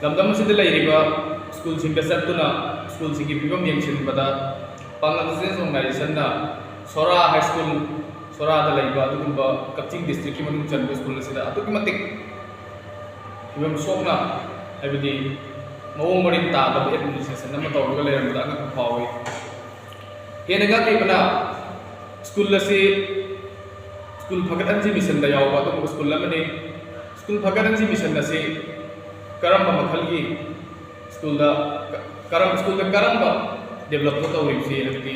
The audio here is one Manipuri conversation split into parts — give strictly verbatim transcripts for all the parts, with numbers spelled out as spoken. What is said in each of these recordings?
ꯂꯝꯗꯝ ꯑꯁꯤꯗ ꯂꯩꯔꯤꯕ ꯁ꯭ꯀꯨꯜꯁꯤꯡꯗ ꯆꯠꯇꯨꯅ ꯁ꯭ꯀꯨꯜꯁꯤꯡꯒꯤ ꯐꯤꯕꯝ ꯌꯦꯡꯁꯤꯟꯕꯗ ꯄꯥꯡꯒꯜ ꯁꯣꯁꯥꯏꯇꯤ ꯑꯣꯔꯒꯅꯥꯏꯖꯦꯁꯟꯅ ꯁꯣꯔꯥ ꯍꯥꯏ ꯁ꯭ꯀꯨꯜ, ꯁꯣꯔꯥꯗ ꯂꯩꯕ ꯑꯗꯨꯒꯨꯝꯕ ꯀꯛꯆꯤꯡ ꯗꯤꯁꯇ꯭ꯔꯤꯛꯀꯤ ꯃꯅꯨꯡ ꯆꯟꯕ ꯁ꯭ꯀꯨꯜ ꯑꯁꯤꯗ ꯑꯗꯨꯛꯀꯤ ꯃꯇꯤꯛ ꯐꯤꯕꯝ ꯁꯣꯛꯅ, ꯍꯥꯏꯕꯗꯤ ꯃꯑꯣꯡ ꯃꯔꯤꯟ ꯇꯥꯗꯕ ꯑꯦꯗꯃꯤꯅꯤꯁꯇ꯭ꯔꯦꯁꯟ ꯑꯃ ꯇꯧꯔꯒ ꯂꯩꯔꯝꯕꯗ ꯑꯉꯛꯄ ꯐꯥꯎꯏ꯫ ꯍꯦꯟꯅ ꯉꯛꯂꯤꯕꯅ ꯁ꯭ꯀꯨꯜ ꯑꯁꯤ ꯁ꯭ꯀꯨꯜ ꯐꯒꯠꯍꯟꯁꯤ ꯃꯤꯁꯟꯗ ꯌꯥꯎꯕ ꯑꯗꯨꯒꯨꯝꯕ ꯁ꯭ꯀꯨꯜ ꯑꯃꯅꯤ꯫ ꯁ꯭ꯀꯨꯜ ꯐꯒꯠꯍꯟꯁꯤ ꯃꯤꯁꯟ ꯑꯁꯤ ꯀꯔꯝꯕ ꯃꯈꯜꯒꯤ ꯁ꯭ꯀꯨꯜꯗ ꯀ-, ꯀꯔꯝ, ꯁ꯭ꯀꯨꯜꯗ ꯀꯔꯝꯕ ꯗꯦꯕꯂꯞꯇ ꯇꯧꯔꯤꯕꯁꯤ, ꯍꯥꯏꯕꯗꯤ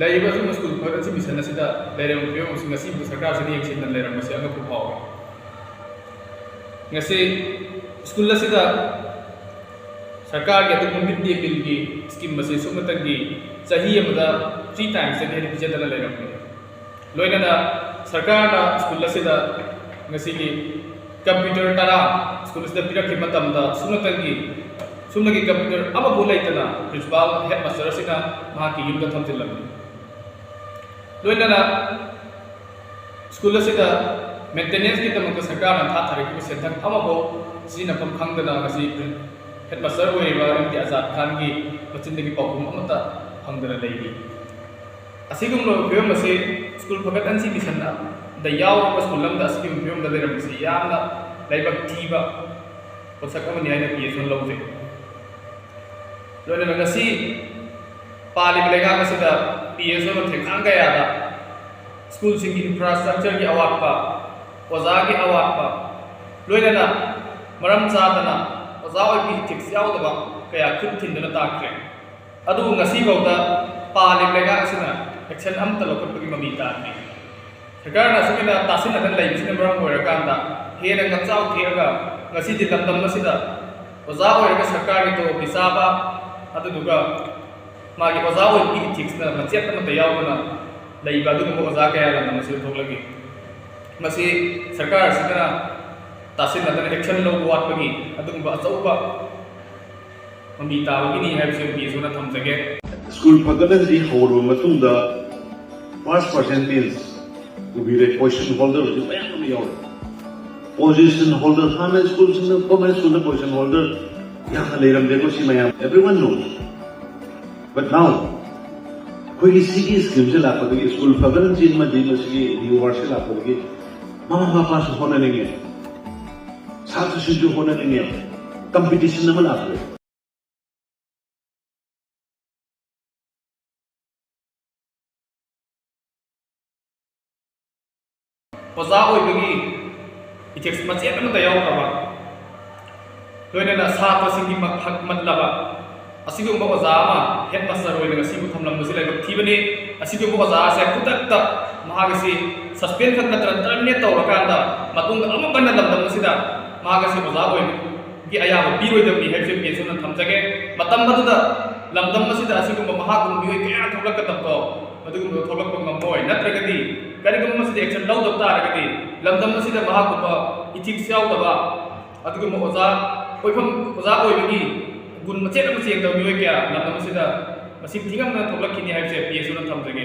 ꯂꯩꯔꯤꯕ ꯑꯁꯤꯒꯨꯝꯕ ꯁ꯭ꯀꯨꯜ ꯐꯒꯠꯍꯟꯁꯤ ꯃꯤꯁꯟ ꯑꯁꯤꯗ ꯂꯩꯔꯤꯕ ꯐꯤꯕꯝ ꯑꯁꯤ ꯉꯁꯤꯕꯨ ꯁꯔꯀꯥꯔꯁꯤꯅ ꯌꯦꯡꯁꯤꯟꯗꯅ ꯂꯩꯔꯝꯕꯁꯤ ꯑꯉꯛꯄ ꯐꯥꯎꯏ꯫ ꯉꯁꯤ ꯁ꯭ꯀꯨꯜ ꯑꯁꯤꯗ ꯁꯔꯀꯥꯔꯒꯤ ꯑꯗꯨꯒꯨꯝꯕ ꯃꯤꯠ ꯗꯦ ꯃꯤꯜꯒꯤ ꯁ꯭ꯀꯤꯝ ꯑꯁꯤ ꯁꯨꯞꯅꯇꯪꯒꯤ ꯆꯍꯤ ꯑꯃꯗ ꯊ꯭ꯔꯤ ꯇꯥꯏꯝꯁꯇꯒꯤ ꯍꯦꯟꯅ ꯄꯤꯖꯗꯅ ꯂꯩꯔꯝꯃꯤ꯫ ꯂꯣꯏꯅꯅ ꯁꯔꯀꯥꯔꯅ ꯁ꯭ꯀꯨꯜ ꯑꯁꯤꯗ ꯉꯁꯤꯒꯤ ꯀꯝꯄ꯭ꯌꯨꯇꯔ ꯇꯔꯥ ꯁ꯭ꯀꯨꯜ ꯑꯁꯤꯗ ꯄꯤꯔꯛꯈꯤꯕ ꯃꯇꯝꯗ ꯁꯨꯞꯅꯇꯪꯒꯤ, ꯁꯨꯞꯅꯒꯤ ꯀꯝꯄ꯭ꯌꯨꯇꯔ ꯑꯃꯐꯥꯎ ꯂꯩꯇꯅ ꯄ꯭ꯔꯤꯟꯁꯤꯄꯥꯜ ꯍꯦꯗ ꯃꯥꯁꯇꯔ ꯑꯁꯤꯅ ꯃꯍꯥꯛꯀꯤ ꯌꯨꯝꯗ ꯊꯝꯖꯤꯜꯂꯝꯃꯤ꯫ ꯂꯣꯏꯅꯅ ꯁ꯭ꯀꯨꯜ ꯑꯁꯤꯗ ꯃꯦꯟꯇꯦꯅꯦꯟꯁꯀꯤꯗꯃꯛꯇ ꯁꯔꯀꯥꯔꯅ ꯊꯥꯊꯔꯛꯈꯤꯕ ꯁꯦꯟꯊꯪ ꯑꯃꯐꯥꯎ ꯁꯤꯖꯤꯟꯅꯐꯝ ꯈꯪꯗꯅ ꯉꯁꯤ ꯍꯦꯗ ꯃꯥꯁꯇꯔ ꯑꯣꯏꯔꯤꯕ ꯑꯦꯝ ꯇꯤ ꯑꯖꯥꯗ ꯈꯥꯟꯒꯤ ꯃꯆꯤꯟꯗꯒꯤ ꯄꯥꯎꯈꯨꯝ ꯑꯃꯠꯇ ꯐꯪꯗꯅ ꯂꯩꯔꯤ꯫ ꯑꯁꯤꯒꯨꯝꯂꯕ ꯐꯤꯕꯝ ꯑꯁꯤ ꯁ꯭ꯀꯨꯜ ꯐꯒꯠꯍꯟꯁꯤ ꯃꯤꯁꯟꯗ ꯌꯥꯎꯔꯕ ꯁ꯭ꯀꯨꯜ ꯑꯃꯗ ꯑꯁꯤꯒꯨꯝꯕ ꯐꯤꯕꯝꯗ ꯂꯩꯔꯝꯕꯁꯤ ꯌꯥꯝꯅ ꯂꯥꯏꯕꯛ ꯊꯤꯕ ꯄꯣꯠꯁꯛ ꯑꯃꯅꯤ ꯍꯥꯏꯅ ꯄꯤ ꯑꯦꯁ ꯑꯣꯅ ꯂꯧꯖꯩ꯫ ꯂꯣꯏꯅꯅ ꯉꯁꯤ ꯄꯥꯜꯂꯤꯕ ꯂꯩꯉꯥꯛ ꯑꯁꯤꯗ ꯄꯤ ꯑꯦꯁ ꯑꯣꯅ ꯊꯦꯡꯒꯥꯡ ꯀꯌꯥꯗ ꯁ꯭ꯀꯨꯜꯁꯤꯡꯒꯤ ꯏꯟꯐ꯭ꯔꯥꯁ꯭ꯇ꯭ꯔꯛꯆꯔꯒꯤ ꯑꯋꯥꯠꯄ, ꯑꯣꯖꯥꯒꯤ ꯑꯋꯥꯠꯄ, ꯂꯣꯏꯅꯅ ꯃꯔꯝ ꯆꯥꯗꯅ ꯑꯣꯖꯥ ꯑꯣꯏꯕꯒꯤ ꯏꯊꯤꯛꯁ ꯌꯥꯎꯗꯕ ꯀꯌꯥ ꯈꯨꯠ ꯊꯤꯟꯗꯨꯅ ꯇꯥꯛꯈ꯭ꯔꯦ꯫ ꯑꯗꯨꯕꯨ ꯉꯁꯤꯐꯥꯎꯗ ꯄꯥꯜꯂꯤꯕ ꯂꯩꯉꯥꯛ ꯑꯁꯤꯅ ꯑꯦꯛꯁꯟ ꯑꯃꯠꯇ ꯂꯧꯈꯠꯄꯒꯤ ꯃꯃꯤ ꯇꯥꯗ꯭ꯔꯤ꯫ ꯁꯔꯀꯥꯔꯅ ꯑꯁꯨꯛ ꯍꯦꯟꯅ ꯇꯥꯁꯤꯟꯅꯗꯅ ꯂꯩꯕꯁꯤꯅ ꯃꯔꯝ ꯑꯣꯏꯔꯀꯥꯟꯗ ꯍꯦꯟꯅ ꯉꯝꯆꯥꯎ ꯊꯦꯛꯑꯒ ꯉꯁꯤꯗꯤ ꯂꯝꯗꯝ ꯑꯁꯤꯗ ꯑꯣꯖꯥ ꯑꯣꯏꯔꯒ ꯁꯔꯀꯥꯔꯒꯤ ꯇꯣꯂꯣꯞꯇꯤ ꯆꯥꯕ, ꯑꯗꯨꯗꯨꯒ ꯃꯥꯒꯤ ꯑꯣꯖꯥ ꯑꯣꯏꯕꯒꯤ ꯏꯊꯤꯛꯁꯅ ꯃꯆꯦꯠ ꯑꯃꯠꯇ ꯌꯥꯎꯗꯅ ꯂꯩꯕ ꯑꯗꯨꯒꯨꯝꯕ ꯑꯣꯖꯥ ꯀꯌꯥ ꯂꯝꯗꯝ ꯑꯁꯤꯗ ꯊꯣꯛꯂꯛꯂꯤ꯫ ꯃꯁꯤ ꯁꯔꯀꯥꯔ ꯑꯁꯤꯅ ꯇꯥꯁꯤꯟꯅꯗꯅ ꯑꯦꯛꯁꯟ ꯂꯧꯕ ꯋꯥꯠꯄꯒꯤ ꯑꯗꯨꯒꯨꯝꯕ ꯑꯆꯧꯕ ꯃꯃꯤ ꯇꯥꯕꯒꯤꯅꯤ ꯍꯥꯏꯕꯁꯤ ꯄꯤ ꯑꯦꯁ ꯑꯣꯅ ꯊꯝꯖꯒꯦ꯫ ꯁ꯭ꯀꯨꯜ ꯐꯒꯠꯍꯟꯁꯤ ꯍꯧꯔꯕ ꯃꯇꯨꯡꯗ ꯐꯥꯔꯁ ꯄꯥꯔꯁꯦꯟꯇꯦꯖ ꯎꯕꯤꯔꯦ, ꯄꯣꯖꯤꯁꯟ ꯍꯣꯜꯗꯔꯁꯨ ꯃꯌꯥꯝ ꯑꯃ ꯌꯥꯎꯔꯦ꯫ Position holder, ꯍꯥꯟꯅ ꯁ꯭ꯀꯨꯜꯁꯤꯡꯗ, ꯒꯣꯔꯃꯦꯟ ꯁ꯭ꯀꯨꯜꯗ position holder ꯌꯥꯝꯅ ꯂꯩꯔꯝꯗꯦꯀꯣ, ꯁꯤ ꯃꯌꯥꯝ, everyone knows. But now ꯑꯩꯈꯣꯏꯒꯤ ꯁꯤꯒꯤ ꯁ꯭ꯀꯤꯝꯁꯦ ꯂꯥꯛꯄꯗꯒꯤ, ꯁ꯭ꯀꯨꯜ ꯐꯒꯠꯂꯛꯄꯗꯒꯤ, ꯃꯁꯤꯒꯤ ꯅ꯭ꯌꯨ ꯋꯥꯔꯁꯦ ꯂꯥꯛꯄꯗꯒꯤ ꯃꯃꯥ ꯃꯄꯥꯁꯨ ꯍꯣꯠꯅꯅꯤꯡꯉꯦ, ꯁꯥꯇ꯭ꯔꯁꯤꯡꯁꯨ ꯍꯣꯠꯅꯅꯤꯡꯉꯦ, ꯀꯝꯄꯤꯇꯤꯁꯟ ꯑꯃ ꯂꯥꯛꯄꯗꯒꯤ꯫ ꯑꯣꯖꯥ ꯑꯣꯏꯕꯒꯤ ꯏꯊꯤꯛꯁ ꯃꯆꯦꯠ ꯑꯃꯠꯇ ꯌꯥꯎꯗ꯭ꯔꯕ, ꯂꯣꯏꯅꯅ ꯁꯥꯇ꯭ꯔꯁꯤꯡꯒꯤ ꯃꯛ-, ꯍꯛ ꯃꯠꯂꯕ ꯑꯁꯤꯒꯨꯝꯕ ꯑꯣꯖꯥ ꯑꯃ ꯍꯦꯗ ꯃꯥꯁꯇꯔ ꯑꯣꯏꯅ ꯉꯁꯤꯕꯨ ꯊꯝꯂꯝꯕꯁꯤ ꯂꯥꯏꯕꯛ ꯊꯤꯕꯅꯤ꯫ ꯑꯁꯤꯒꯨꯝꯕ ꯑꯣꯖꯥ ꯑꯁꯦ ꯈꯨꯗꯛꯇ ꯃꯍꯥꯛ ꯑꯁꯤ ꯁꯁꯄꯦꯟ ꯈꯛ ꯅꯠꯇꯅ ꯇꯔꯃꯤꯅꯦꯠ ꯇꯧꯔꯀꯥꯟꯗ ꯃꯇꯨꯡꯗ ꯑꯃꯨꯛ ꯍꯟꯅ ꯂꯝꯗꯝ ꯑꯁꯤꯗ ꯃꯍꯥꯛ ꯑꯁꯤ ꯑꯣꯖꯥ ꯑꯣꯏꯕꯒꯤ ꯑꯌꯥꯕ ꯄꯤꯔꯣꯏꯗꯕꯅꯤ ꯍꯥꯏꯕꯁꯤ ꯄꯤ ꯑꯦꯁ ꯑꯣꯅ ꯊꯝꯖꯒꯦ꯫ ꯃꯇꯝ ꯑꯗꯨꯗ ꯂꯝꯗꯝ ꯑꯁꯤꯗ ꯑꯁꯤꯒꯨꯝꯕ ꯃꯍꯥꯛꯀꯨꯝꯕ ꯃꯤꯑꯣꯏ ꯀꯌꯥ ꯊꯣꯛꯂꯛꯀꯗꯕꯗꯣ, ꯃꯗꯨꯒꯨꯝꯕꯗꯣ ꯊꯣꯛꯂꯛꯄ ꯉꯝꯃꯣꯏ꯫ ꯅꯠꯇ꯭ꯔꯒꯗꯤ ꯀꯔꯤꯒꯨꯝꯕ ꯃꯁꯤꯗ ꯑꯦꯛꯁꯟ ꯂꯧꯗꯕ ꯇꯥꯔꯒꯗꯤ ꯂꯝꯗꯝ ꯑꯁꯤꯗ ꯃꯍꯥꯛꯀꯨꯝꯕ ꯏꯊꯤꯛꯁ ꯌꯥꯎꯗꯕ, ꯑꯗꯨꯒꯨꯝꯕ ꯑꯣꯖꯥ ꯑꯣꯏꯐꯝ, ꯑꯣꯖꯥ ꯑꯣꯏꯕꯒꯤ ꯒꯨꯟ ꯃꯆꯦꯠ ꯑꯃ ꯆꯦꯟꯗꯕ ꯃꯤꯑꯣꯏ ꯀꯌꯥ ꯂꯝꯗꯝ ꯑꯁꯤꯗ ꯃꯁꯤꯡ ꯊꯤꯉꯝꯗꯅ ꯊꯣꯛꯂꯛꯈꯤꯅꯤ ꯍꯥꯏꯕꯁꯦ ꯄꯤ ꯑꯦꯁ ꯑꯣꯅ ꯊꯝꯖꯒꯦ꯫